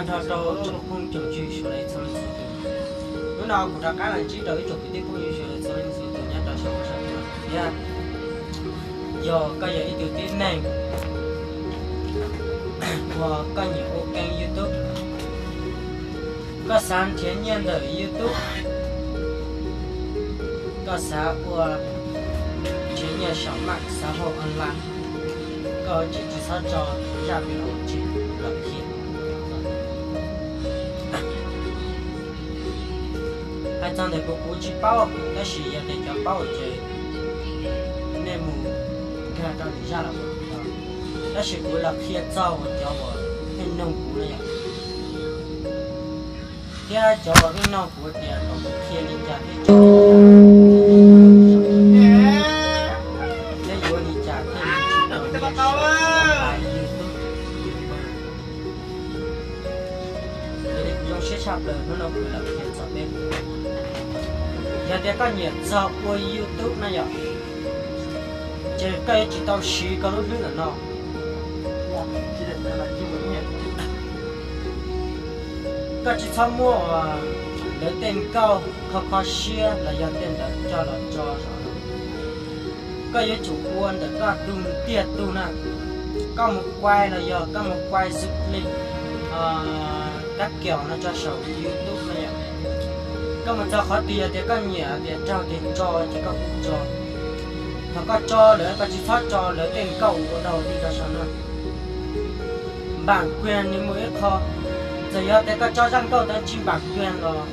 Nrog rau ib tsoom phooj tsoom ywg sawv daws txhua leej txhua tus, hnub no kuv rov qab los ntsib rau ib tsoom kwv tij phooj ywg sawv daws txhua leej txhua tus nyob rau saum huab saum cua thiab. Yog koj yog ib tug tib neeg uas koj nyiam ua keeb YouTube, koj xav nrhiav nyiaj ntawm YouTube, koj xav ua nrhiav nyiaj saum maj xav hauj online, koj tsis tsis txhob tso zaj video tseg los qhia. Hais txog ntawm kuv, kuv tsis paub, tab sis yog tias cov paub ces nej mus nkag rau lwm zaj los mus tau. Tab sis kuv los qhia txog uas cov uas pheej noog kuv na yom, thiab cov uas pheej noog kuv tias kom kuv qhia li cas thiab tso li cas, thiab yuav li cas thiaj li tsis tau nyiaj saum YouTube. Zoo siab tshaj plaws hnub no kuv los qhia txog peb. Yog tias koj nyiam txog ua YouTube na yom, ces koj yuav tsis tau siv koj lub hlwb ntawm no. Koj tsis txhob muab lawv tej nkauj kho kho siab los yog tej ntawd coj los tso zog. Koj yuav tsum ua ntawm koj tug tiag tug na. Koj mus quay los yog koj mus quay xwb li kab kios no tso saum YouTube no yom. Koj mus txog qhov twg yog tias koj nyiam tias raug tias tso ces koj kuj tso. Thaum koj tso lawm koj tsis txhob tso lawv tej nkauj ua dog ua dig rau saum no. Npam kuag nws muaj ib qho, txawm yog tias koj tso zaj nkauj ntawd tsis npam kuag los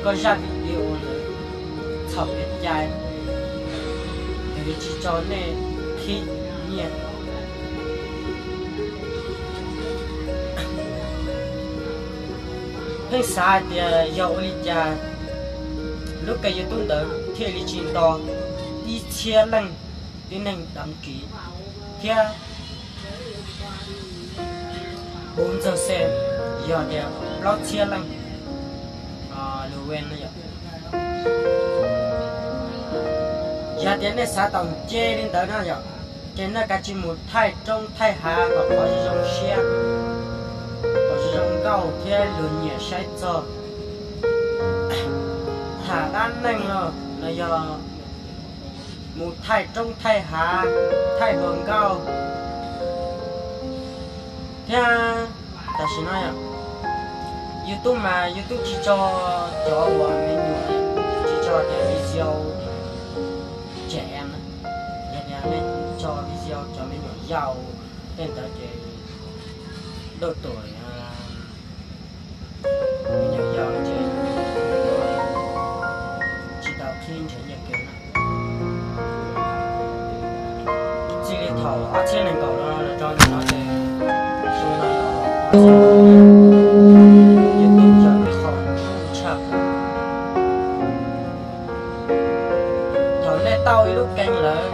koj zaj video ntawd txhaum kev cai, nws yuav tsis tso nej qhib nyiaj. Pheej xav hais tias yog ua li cas lub kênh YouTube ntawd thiaj li tsis nto ib txhiab leej tib neeg đăng ký thiab puv ntxawg xem yog tias plaub txhiab leej lus ven no yom. Yog tias nej xav tau nce li ntawd no yom, ces nej kav tsij mus thaij roob thaij hav kom qhov zoo siab, kom zoo nkauj thiab luag nyiam saib txog tham dab neeg los los yog mus thaij roob thaij hav, thaij hluas nkauj thiab. Tam sim no yom, YouTube mas YouTube tsis tso cov uas me nyuam, tsis tso cov video trẻ em na. Yog tias nej tso video cov me nyuam yaus tej ntawd ces độ tuổi me nyuam yaus ces tsis tau qhib nrhiav nyiaj kiag na. Txij li thaum ob txhiab nees nkaum no los rau nim no ces xyoo no los YouTube yog ib qho tshaj plaws. Thaum nej tau ib lub kênh lawm,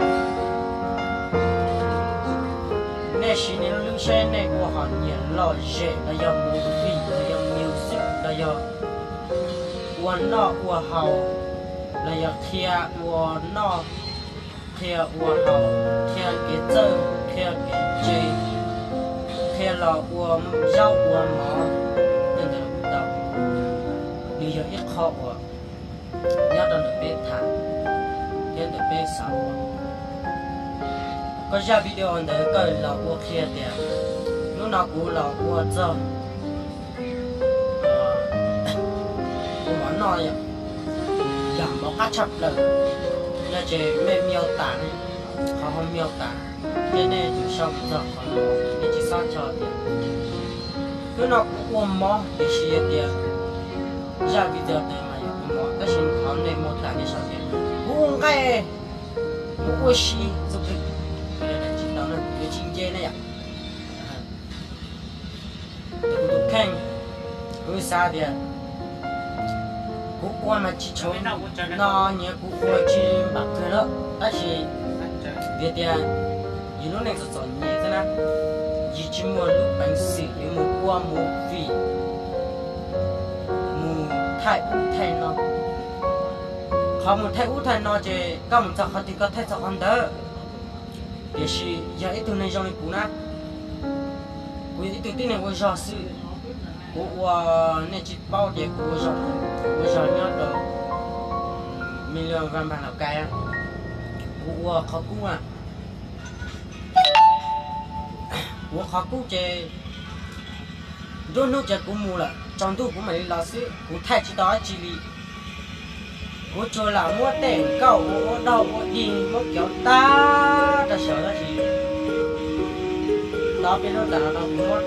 nej siv nej lub hlwb saib nej ua hom niam lom zem los yog movie los yog music los yog ua noj ua haus los yog qhia ua noj, qhia ua haus, qhia kev txawj, qhia kev ntse, qhia los ua zaub ua mov, tej ntawd tau. Nws yog ib qho uas nyob rau ntawm peb tham thiab ntawm peb xav ua. Koj zaj video ntawd koj los ua qhia tias hnub no kuv los ua txog ua mov noj yom, yam mov qab tshaj plaws no ces mej mia tas ne, qhov ho mia tas, ces nej tus sau txog qhov no, nej tsis xob tso tias hnub no kuv ua mov tiam sis yog tias zaj video ntawd mas yog ua mov tab sis qhov nej mia tas nej sau tias kuv ua nqaij, kuv ua si, txuj plig, tsis tau na, yuav tsis nce na yom. Kuv tus kheej, kuv xav tias kuv ua mas tsis tshua no, nyias kuv ua tsis npam kawg lawm tab sis vim tias yus lub neej txom txom nyem xwb na, yus tsis muaj lub peev xwm yuav mus ua movie, mus thaij ub thaij no. Qhov mus thaij ub thaij no ces koj mus txog qhov twg koj thaij txog qhov ntawd. Tiam sis yog ib tug neeg zoo li kuv na, kuv Ib tug tib neeg ua zog xwb, kuv ua, nej tsis paub tias kuv ua zog, ua zog nyob rau me luag vaj npag Laus Kais, kuv ua qhov kub a. Kuv ua qhov kub ces nruab hnub ces kuv mus lawm, tsaus ntuj kuv mam li los xwb, kuv thaij tsis tau dab tsi li. Kuv tsuas lam muab tej nkauj ua ua dog ua dig muab cov tag rau saum tab sis tov peb lub tas no kuv muab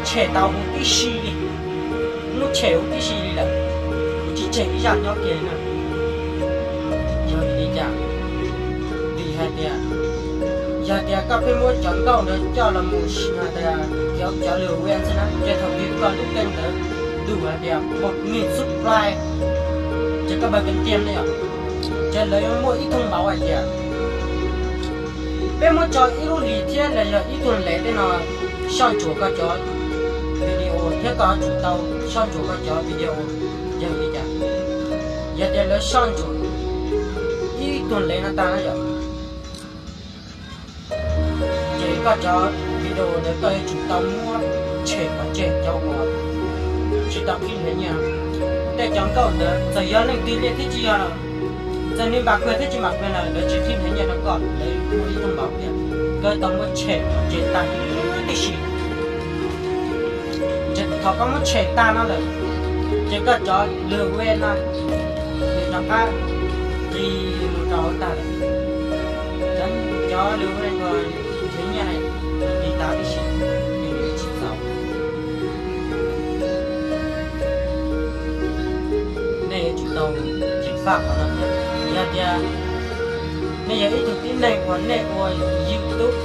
tshem tau huv tib si li, muab tshem huv tib si li lawm, kuv tsis tseg ib zaj nyob kiag li na. Yog vim li cas? Vim hais tias, yog tias koj pheej muab cov nkauj ntawd coj los mus cov, cov lwm ua xwb na, ces thaum twg koj lub kênh ntawd lus hais tias một nghìn subscribe, ces koj npawg kênh tiag ne yom, ces lawv yuav muaj ib thoob npauv hais tias peb muab tso ib lub hlis thiab los yog ib tug lev tej no soj ntsuam koj cov video thiab koj yuav tsum tau soj ntsuam koj cov video. Yog li cas? Yog tias lawv soj ntsuam ib tug lev no tag na yom, ces koj cov video ntawd koj yuav tsum tau muab tshem pov tseg cov uas tsis tau qhib nrhiav nyiaj. Tej cov nkauj ntawd txawm yog leej twg liaj thiab tsis yog, txawm nws npam kawg thiab tsis npam kawg los lawv tsis qhib nrhiav nyiaj rau koj, lawv muaj ib thoob npauv tias koj tau muab tshem pov tseg tag tib si. Ces thaum koj muab tshem tag no lawm, ces koj cov lwm ua no nws rov qab qis mus rau hauv tag lawm. Cov, cov lwm ua no nrhiav nyiaj qis tas tib si, nws tsis txaus. Nej yuav tsum tau ceev faj qhov no thiab. Yog tias nej yog ib tug tib neeg uas nej ua YouTube,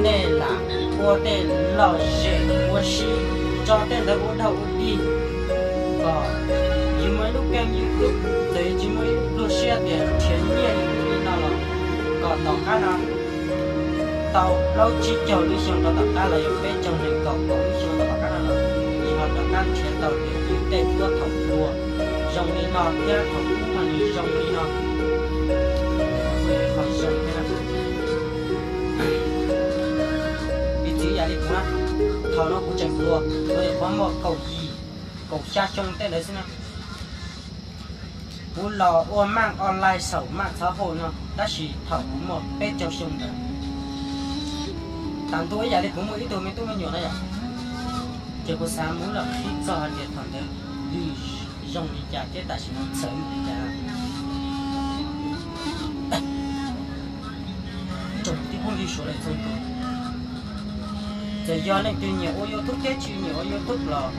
nej lam ua tej lom zem ua si, tso tej ntawd ua dog ua dig, kom yus muaj ib lub kênh YouTube, txawm yus tsis muaj ib lub pluag siab tias nrhiav nyiaj li no los, kom tom qab no tau plaub tsib caug lub xyoo rau tom qab los yog peb caug nees nkaum kaum lub xyoo rau tom qab no los, yus ho rov qab nrhiav tau tias yus tej duab thaum hluas zoo li no thiab thaum ub mas nws zoo li no. Qhov zoo thiab na. Piv txwv yam li kuv na, thaum no kuv tseem hluas, kuv nyuam qhuav muaj kaum yim, kaum xya xyoo tej ntawd xwb na. Kuv los ua maj online saum maj txhov hauj no tab sis thaum kuv muaj peb caug xyoo ntawd, tas ntua ib yam li kuv muaj ib tug me tub me nyuam na yom, ces kuv xav mus los qhib txog hais tias thaum ntawd lwm zoo li cas thiab tam sim no txawv li cas. Tsoom tib phooj ywg Suav lawm txhua tus, txawm yog leej twg nyiam ua YouTube thiab tsis nyiam ua YouTube los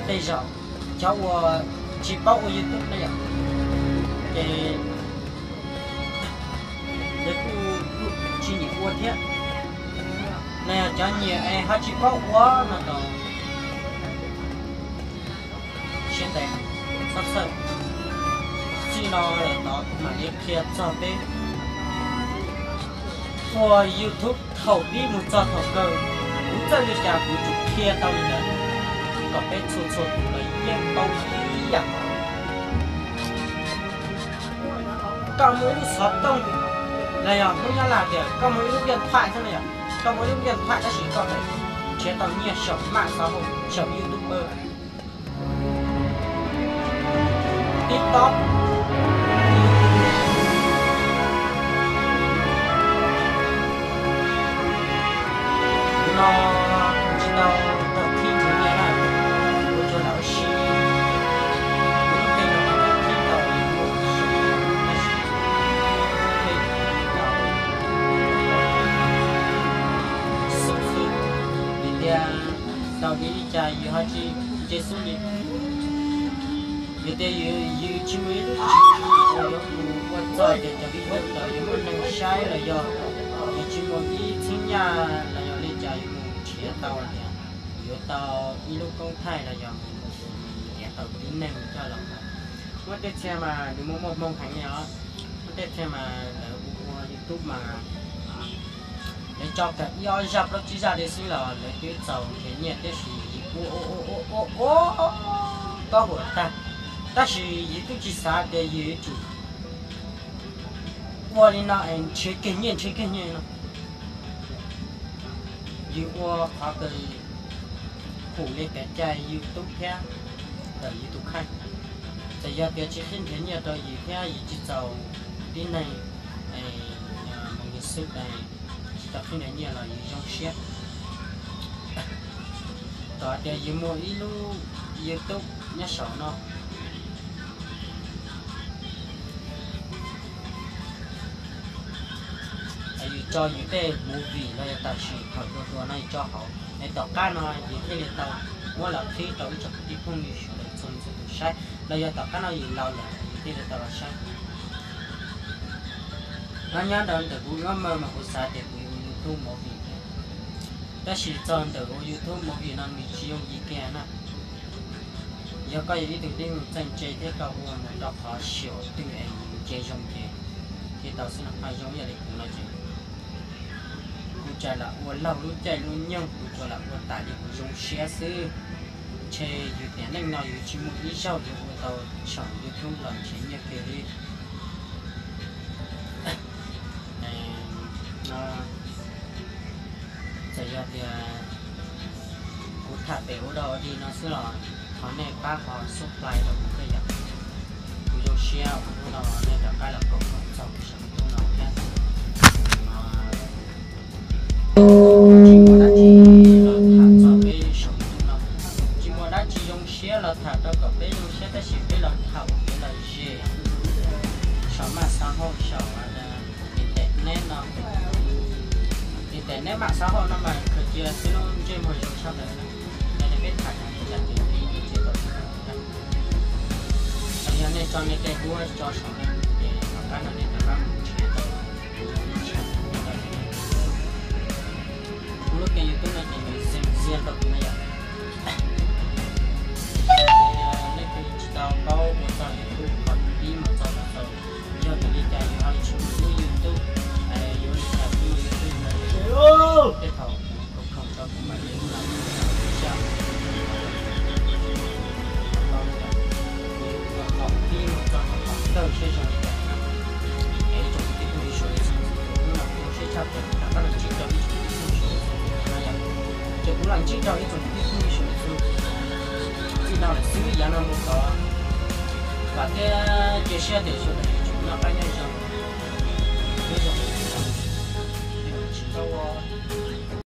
tej zaum cov uas tsis paub ua YouTube na yom, ces lawv kuj tsis nyiam ua thiab. Los yog cov nyiam es ho tsis paub ua no los siab ntev, txhob txhawj. Txij no lawm tod kuv mam li qhia txog peb ua YouTube thaum pib mus txog thaum kawg, kuv txawj li cas kuv tsum qhia tau li ntawd, kom peb txhua txhua tus los yeej paub ib yam. Koj muaj ib lub xov tooj, los yog Hmoob Nyab Laj tias koj muaj ib lub điện thoại xwb na yom, koj muaj ib lub điện thoại tab sis koj nrhiav tau nyiaj saum maj xov hauj, saum YouTube, TikTok no, tsis tau tau qhib nrhiav nyiaj na, kuv tsuas lam ua si, kuv lub npe no kuv qhib tau li ua si, tab sis tau xub xwb, vim tias tau li cas yus ho tsis ntse xub li. Yog tias yus tsis muaj ib lub tswv yim uas yuav mus ua txog tias cov video ntawd yuav muaj neeg saib los yog yus tsis muaj ib txhiab nyaj los yog li cas yuav mus nrhiav tau tias yuav tau ib lub koob thaij los yog mus nrhiav tau tib neeg coj los. Muaj tej txhia mas nws muaj muaj hmoo heev li os. Muaj tej txhia mas lawv ua YouTube mas lawv tso kawm ib ob zaj plaub tsib zaj li xwb los lawv twb txaus nrhiav nyiaj, tiam sis yus ua ua ua ua ua ua huam tag, tab sis yus twb tsis xav tias yus yuav tsum ua li no es nrhiav kiag nyiaj nrhiav kiag nyiaj no. Yus ua qhov kws khum li kev cai YouTube thiab ntawm yus tus kheej. Txawm yog tias tsis qhib nrhiav nyiaj rau yus thiab yus tsis txaus tib neeg mus yus xwb, tsis tau qhib nrhiav nyiaj los yus zoo siab. Txawm tias yus muaj ib lub YouTube nyob saum no, yus tso yus tej movie los yog tam sim thaum dua dua no yus tso hauv es tom qab no yus thiaj li tau muab los qhib rau ib tsoom kwv tij phooj ywg sawv daws txhua txhua tus saib, los yog tom qab no yus laus lawm yus thiaj li tau los saib. No nyob rau ntawm kuv ua maj mas kuv xav tias kuv yuav ua YouTube movie, tab sis txog ntawm ua YouTube movie no nws tsis yooj yim kiag na. Yog koj yog ib tug neeg txawj ntse thiab koj ua mus rau qhov xyaum twg es nws nce zoo ces thiaj tau xwb no. Ho zoo ib yam li kuv no ces kuv tsuas lam ua laug lub caij lub nyoog, kuv tsuas lam ua tas li kuv zoo siab xwb. Ntshe yus tiam neej no yus tsis muaj ib zaug yuav ua tau saum YouTube los nrhiav nyiaj kiag li. No txawm yog tias kuv tham pem ua dog ua dig no xwb los thov nej pab ho subscribe rau kuv thiab yom. Kuv zoo siab ua hnub no nej rov qab los koom mloog txog kuv saum YouTube no thiab. Tsis muaj dab tsi los tham txog peb saum YouTube no, tsis muaj dab tsi zoo siab los tham rau kom peb zoo siab, tab sis peb los tham ua kev lom zem saum maj xav hauj saum internet no. Internet maj xav hauj no mas khaws cia xwb lub ntsej muag zoo tshaj plaws na. Yog li peb tham tau li cas ces peb ib txwm tau txog tag. Txawm yog nej tso nej tej duab tso saum no ces tom qab no nej rov qab mus nrhiav tau. Kuv lub kev YouTube no ces nws xeem xiab rau kuv na yom. Yog leej twg tsis tau paub ua txog YouTube qhov pib mus txog thaum xaus, yog vim li cas yus ho li tsis ua lub YouTube, yus ua li cas kuv ua YouTube no, tej thaum kuv khoom rau kuv mam li ua los xyov. Thaum pib mus txog thaum kawg seb zoo li cas na. Es ib tsoom kwv tij phooj ywg sawv daws txhua tus, hnub no kuv zoo siab tshaj plaws rov qab los ntsib rau ib tsoom kwv tij phooj ywg sawv daws txhua tus na yom. Ces kuv los ntsib rau ib tsoom kwv tij phooj ywg sawv daws txhua tus txij no lawm xwb, yav no mus tod, vam thiab cia siab tias sawv daws yuav tsum noj qab nyob zoo, nyob zoo, tsis tau